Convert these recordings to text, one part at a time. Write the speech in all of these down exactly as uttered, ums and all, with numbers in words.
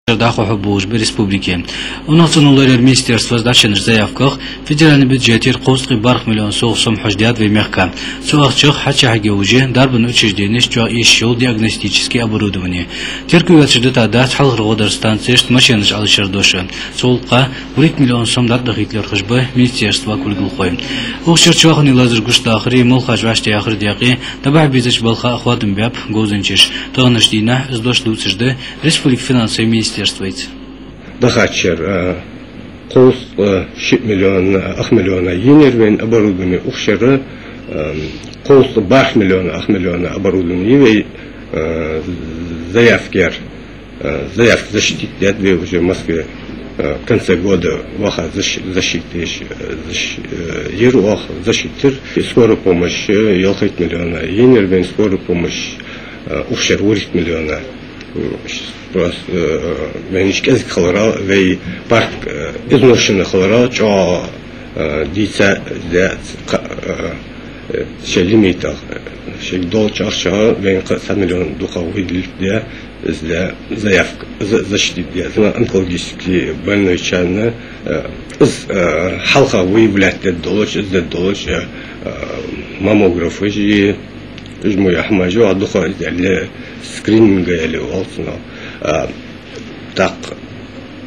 дӀахо хьабувлаш ба республике. УнахцӀено лораяра министерствос дӀачуеннача заявках федеральни бюджетера кхузткъеи барх миллион совгӀа сом хьожадаьд вай мехка. Цу ахчах хьачухьаргья уже дарбан учрежденеш чӀоагӀа эшаш йола диагностически оборудовани. Теркам йоацаш дитадац хьалхарча гӀо дарча станцешта машенаш Ӏалашъяр дош. Цу гӀулакха вурийтта миллион сом дӀатӀадахийта лерхӀаш ба министерства кулгалхой. Укх шера чоахане лазар гучадахари молхаш вӀаштӀехьаяхари даькъе дӀабахьа безача балха охоадам баьб говзанчаш. Таханарча дийнахьа из дош дувцаш да республика финансовый министерствайца. Дахача шера, э, кхузткъеи шиъ миллион, э, ах миллиона енаяр вайна оборудовани, укх шера, э, кхузткъеи барх миллион, ах миллиона оборудовани я вай, э, заявкаяр, э, заявка защитить даьд вай уже в Москве, э, в конце года ваха защ-, защитить, э, защ-, э, йир оаха, защитить йир. И скорая помощь, э, ялхайтта миллиона енаяр вайна скорая помощь, э, укх шера вурийтта миллиона. М, ш-, просто, э, вайна уж кӀезига хиларах, вай парк, э, изношенный хиларах, чӀоагӀа, э, дийца, дийца, кха-, э, э, шоай лимитах, э, шоай долча ахчах вайна кхы цхьа миллион дукхагӀа выделить даь, из даь заявка, за-, защитить даь. Из онкологически больнойчарна, э, из, э, хьалха выявлять дергдолаш, из дергдолаш, э, э, маммограф уж, Уж мо яхь ма йоагӀа дукха, из аьле скрининг аьле оал цунах. А, тӀаккха,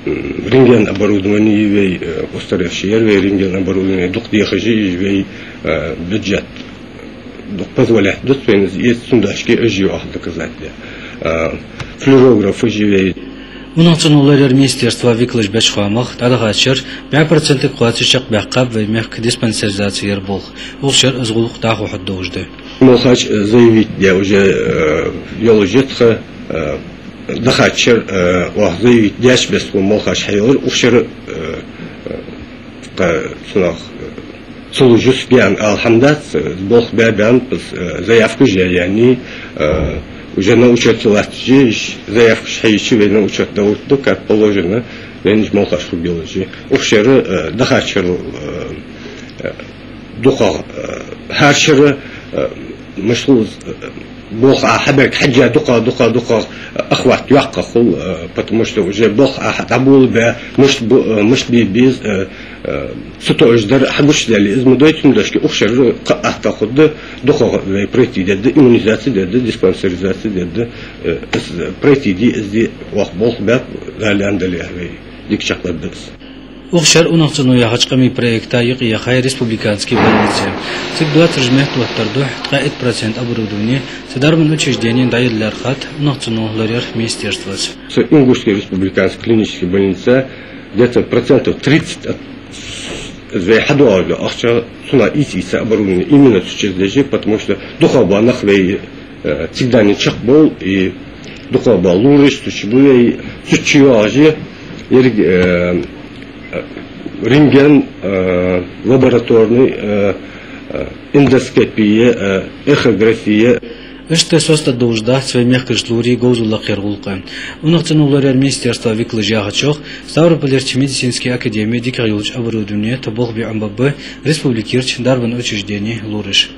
м, рентген оборудовани я вай, э, устаревший яр вай рентген оборудовани, дукха дехаш я уж вай, э, бюджет дукха позволять дац вайна из эца, цудухьа уж я оаха доказать даь. А, флюорограф уж я вай. УнахцӀено лораяра министерства викалаша беча хоамах, дӀадахача шера бӀаь процентага кхоачаш чакхбаьккхаб вай мехка диспансеризаци яра болх. Укх шера из гӀулакх дӀахо хьадувлаш да. Молхаш, э, заявить даь уже, э, йолаш я тха, э, дахача шера, э, оаха заявить даьча бесса молхаш хьайоалаяр, укх шера, э, э, тха цунах, э, ца луш я саг аьнна ала хӀама дац, э, болх баь баьннаб, э, заявкаш яь яьннай, э, уже на учёте латташ я, уж заявкаш хьайича вай на учёт далургда, как положено, вайна уж молхаш хургйолаш я. Укх шера, э, дахача шера, э, э, дукхагӀа, э, хӀара шера, э, мишта хул из, э, болх Ӏа хьаберга хьежжа дукхагӀа, дукхагӀа, дукхагӀа, э, охват йоккхагӀа хул, э, потому что уже болх Ӏа хьа дӀаболабаь, мишта бу-, э, мишта бе беза, э, э, цу тоъаш дар хьагучадаьле, из ма дой, цудухьа укх шера кхы а аттагӀа хургда, дукхагӀа вай пройти дергда, иммунизаци дергда, диспансеризаци дергда, э, из пройти де, из де оаха болх баьб, Дала аьнна дале, вай дика чакхдаргда из. Укх шера «УнахцӀено» яхача къамий проекта юкъе яхай республикански больница. Цига доацараш меттаоттаргда, ткъаь итт процент оборудовани цу дарбан учреждене дӀаялар хет, «УнахцӀено» лораяра министерствос. Цу Ингушский республиканский клинический больница где-то процентов тридцать от, из вай хьадоагӀаш дола ахча, цунах ийца-ийца оборудовани именно цу чу деш я, потому что дукхагӀа бола нах вай э, цига даьнна чакхбовл, и дукхагӀа бола лораш цу чу ба вай, цу чу йоагӀаш я ерриг, э, э, рентген, э, лабораторни, э, э, эндоскопия, э, эхография. Иштта соцадергдолаш дац вай мехкарча лорий говзал лакхера гӀулакх. «УнахцӀено» лораяра министерства викалаша яхачох, Ставрополерча медицински академе дикагӀа йолча оборудованета болх бе Ӏомабергба республикерча дарбан учрежденей лораш.